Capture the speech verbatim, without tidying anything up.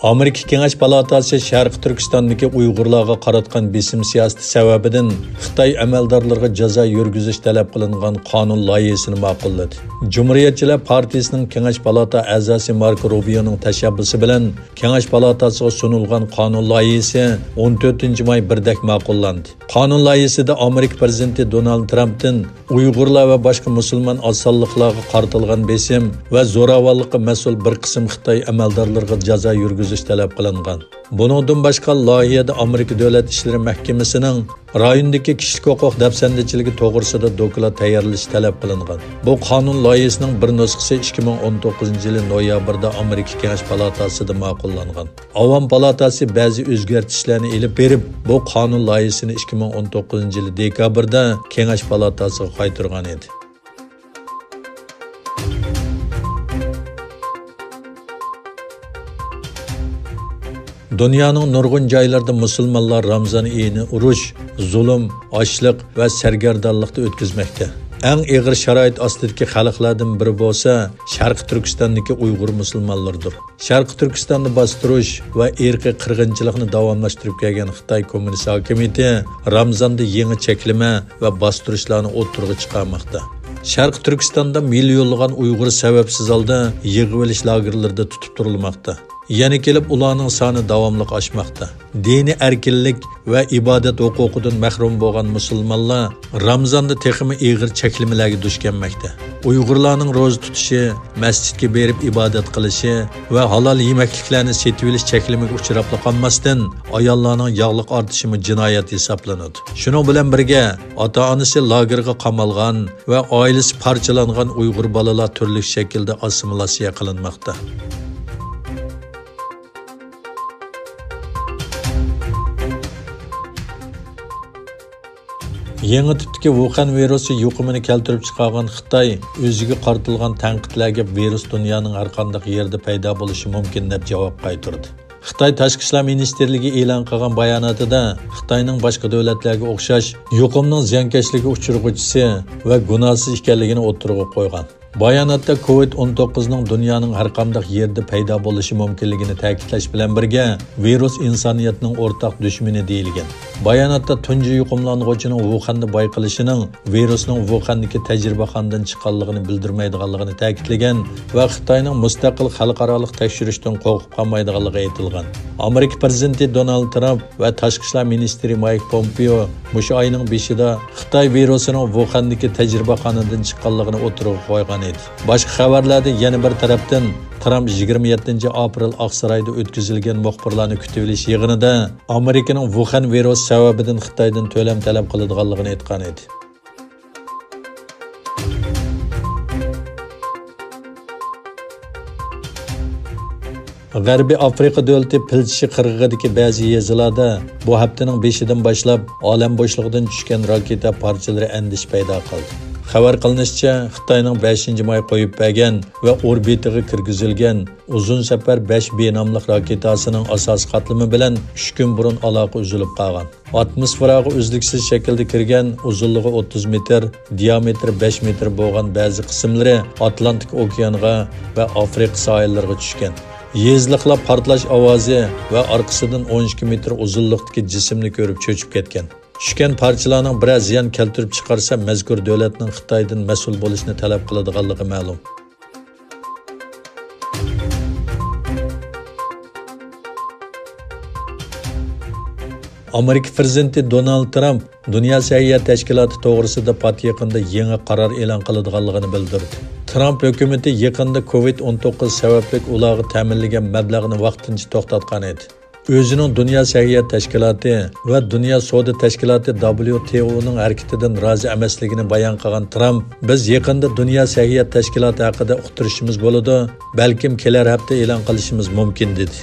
ئامېرىكا كېڭەش پالاتاسى شەرقىي تۈركىستاندىكى ئۇيغۇرلارغا قاراتقان بېسىم سىياسىتى سەۋەبىدىن خىتاي ئەمەلدارلىرىغا جازا يۈرگۈزۈش تەلەپ قىلىنغان قانۇن لايىھىسىنى ماقۇللىدى. جۇمھۇرىيەتچىلەر پارتىيىسىنىڭ كېڭەش پالاتا ئەزاسى ماركو روبىيونىڭ تەشەببۇسى بىلەن كېڭەش پالاتاسىغا سۇنۇلغان قانۇن لايىھىسى ئون تۆتىنچى ماي بىردەك ماقۇللاندى. قانۇن لايىھىسىدە ئامېرىكا پىرېزىدېنتى دونالد ترامپتىن ئۇيغۇرلار ۋە باشقا مۇسۇلمان ئاز سانلىقلارغا قارىتىلغان بېسىم ۋە زوراۋانلىققا مەسئۇل بىر قىسىم خىتاي ئەمەلدارلىرىغا جازا يۈرگۈزۈش تەلەپ قىلىنغان. بۇنىڭدىن باشقا، لايىھەدە ئامېرىكا دۆلەت ئىشلىرى مەھكىمىسىنىڭ رايوندىكى كىشىلىك ھوقۇق دەپسەندىچىلىكى توغرىسىدا دوكلات تەييارلىشى تەلەپ قىلىنغان. بۇ قانۇن لايىھىسىنىڭ بىر نۇسخىسى ئىككى مىڭ ئون توققۇزىنچى يىلى نويابىردا ئامېرىكا كېڭەش پالاتاسىدا ماقۇللانغان. ئاۋام پالاتاسى بەزى ئۆزگەرتىشلەرنى ئېلىپ بېرىپ، بۇ قانۇن لايىھىسىنى ئىككى مىڭ ئون توققۇزىنچى يىلى دېكابىردا كېڭەش پالاتاسىغا قايتۇرغان ئىدى. دۇنيانىڭ نۇرغۇن جايلىرىدا مۇسۇلمانلار رامزان ئېيىنى ئۇرۇش، زۇلۇم، ئاچلىق ۋە سەرگەردانلىقتا ئۆتكۈزمەكتە. ئەڭ ئېغىر شارائىت ئاستىدىكى خەلقلەردىن بىرى بولسا، شەرقىي تۈركىستاندىكى ئۇيغۇر مۇسۇلمانلىرىدۇر. شەرقىي تۈركىستاندا باستۇرۇش ۋە ئىرقىي قىرغىنچىلىقنى داۋاملاشتۇرۇپ كەلگەن خىتاي كوممۇنىست ھاكىمىيىتى رامزاندا يېڭى چەكلىمە ۋە باستۇرۇشلارنى ئوتتۇرىغا چىقارماقتا. شەرقىي تۈركىستاندا مىليونلىغان ئۇيغۇر سەۋەبسىز ھالدا يىغىۋېلىش لاگېرلىرىدا تۇتۇپ تۇرۇلماقتا. يەنە كېلىپ ئۇلارنىڭ سانى داۋاملىق ئاشماقتا. دىنىي ئەركىنلىك ۋە ئىبادەت ھوقۇقىدىن مەھرۇم بولغان مۇسۇلمانلار رامزاندا تېخىمۇ ئېغىر چەكلىمىلەرگە دۇچ كەلمەكتە. ئۇيغۇرلارنىڭ روزا تۇتۇشى، مەسچىتكە بېرىپ ئىبادەت قىلىشى ۋە ھالال يېمەكلىكلەرنى سېتىۋېلىش چەكلىمىگە ئۇچراپلا قالماستىن، ئاياللارنىڭ ياغلىق ئارتىشىمۇ جىنايەت ھېسابلىنىدۇ. شۇنىڭ بىلەن بىرگە، ئاتا-ئانىسى لاگېرغا قامالغان ۋە ئائىلىسى پارچىلانغان ئۇيغۇر بالىلار تۈرلۈك شەكىلدە ئاسسىمىلياتسىيە قىلىنماقتا. يېڭى تىپتىكى ۋۇخەن ۋىرۇسى يۇقۇمىنى كەلتۈرۈپ چىقارغان خىتاي ئۆزىگە قارىتىلغان تەنقىدلەرگە ۋىرۇس دۇنيانىڭ ھەرقانداق يېرىدە پەيدا بولۇشى مۇمكىن دەپ جاۋاب قايتۇردى. خىتاي تاشقى ئىشلار مىنىستىرلىكى ئېلان قىلغان باياناتىدا خىتاينىڭ باشقا دۆلەتلەرگە ئوخشاش يۇقۇمنىڭ زىيانكەشلىككە ئۇچرىغۇچىسى ۋە گۇناھسىز ئىكەنلىكىنى ئوتتۇرىغا قويغان. باياناتتا كوۋىد ئون توققۇزنىڭ دۇنيانىڭ ھەرقانداق يېرىدە پەيدا بولۇشى مۇمكىنلىكىنى تەكىتلەش بىلەن بىرگە، ۋىرۇس ئىنسانىيەتنىڭ ئورتاق دۈشمىنى دېيىلگەن. باياناتتا تۇنجى يۇقۇملانغۇچىنىڭ ۋۇخەندە بايقىلىشىنىڭ ۋىرۇسنىڭ ۋۇخەندىكى تەجرىبىخانىدىن چىققانلىقىنى بىلدۈرمەيدىغانلىقىنى تەكىتلىگەن ۋە خىتاينىڭ مۇستەقىل خەلقئارالىق تەكشۈرۈشتىن قورقۇپ قالمايدىغانلىقى ئېيتىلغان. ئامېرىكا پىرېزىدېنتى دونالد ترامپ ۋە تاشقى ئىشلار مىنىستىرى مايك پومپېئو مۇشۇ ئاينىڭ بېشىدا خىتاي ۋىرۇسىنىڭ ۋۇخەندىكى تەجرىبىخانىدىن چىققانلىقىنى ئوتتۇرىغا قويغان ئىدى. باشقا خەۋەرلەردە يەنە بىر تەرەپتىن، ترامپ يىگىرمە يەتتىنچى ئاپرېل ئاقسارايدا ئۆتكۈزۈلگەن مۇخبىرلارنى كۈتۈۋېلىش يىغىنىدا ئامېرىكىنىڭ ۋۇخەن ۋىرۇسى سەۋەبىدىن خىتايدىن تۆلەم تەلەپ قىلىدىغانلىقىنى ئېيتقان ئىدى. غەربىي ئافرىقا دۆلىتى پىل چىشى قىرغىقىدىكى بەزى يېزىلاردا بۇ ھەپتىنىڭ بېشىدىن باشلاپ ئالەم بوشلۇقىدىن چۈشكەن راكېتا پارچىلىرى ئەندىشە پەيدا قىلدى. خەۋەر قىلىنىشىچە، خىتاينىڭ بەشىنچى ماي قويۇپ بەرگەن ۋە ئوربىتىغا كىرگۈزۈلگەن ئۇزۇن سەپەر بەش بى ناملىق راكېتاسىنىڭ ئاساسىي قاتلىمى بىلەن ئۈچ كۈن بۇرۇن ئالاقە ئۈزۈلۈپ قالغان. ئاتموسفېراغا ئۈزلۈكسىز شەكىلدە كىرگەن، ئۇزۇنلۇقى ئوتتۇز مېتىر، دىيامېتىرى بەش مېتىر بولغان بەزى قىسىملىرى ئاتلانتىك ئوكيانغا ۋە ئافرىقا ساھىللىرىغا چۈشكەن. يېزىلىقلار پارتلاش ئاۋازى ۋە ئارقىسىدىن ئون ئىككى مېتىر ئۇزۇنلۇقتىكى جىسىمنى كۆرۈپ چۆچۈپ كەتكەن. چۈشكەن پارچىلارنىڭ بىرەر زىيان كەلتۈرۈپ چىقارسا، مەزكۇر دۆلەتنىڭ خىتايدىن مەسئۇل بولۇشنى تەلەپ قىلىدىغانلىقى مەلۇم. ئامېرىكا پىرېزىدېنتى دونالد ترامپ دۇنيا سەھىيە تەشكىلاتى توغرىسىدا پات يېقىندا يېڭى قارار ئېلان قىلىدىغانلىقىنى بىلدۈردى. ترامپ ھۆكۈمىتى يېقىندا كوۋىد ئون توققۇز سەۋەبلىك ئۇلارغا تەمىنلىگەن مەبلەغنى ۋاقتىنچە توختاتقان ئىدى. ئۆزىنىڭ دۇنيا سەھىيە تەشكىلاتى ۋە دۇنيا سودا تەشكىلاتى دابليۇ تى ئونىڭ ھەرىكىتىدىن رازى ئەمەسلىكىنى بايان قىلغان ترامپ، بىز يېقىندا دۇنيا سەھىيە تەشكىلاتى ھەققىدە ئۇقتۇرۇشىمىز بولىدۇ، بەلكىم كېلەر ھەپتە ئېلان قىلىشىمىز مۇمكىن، دېدى.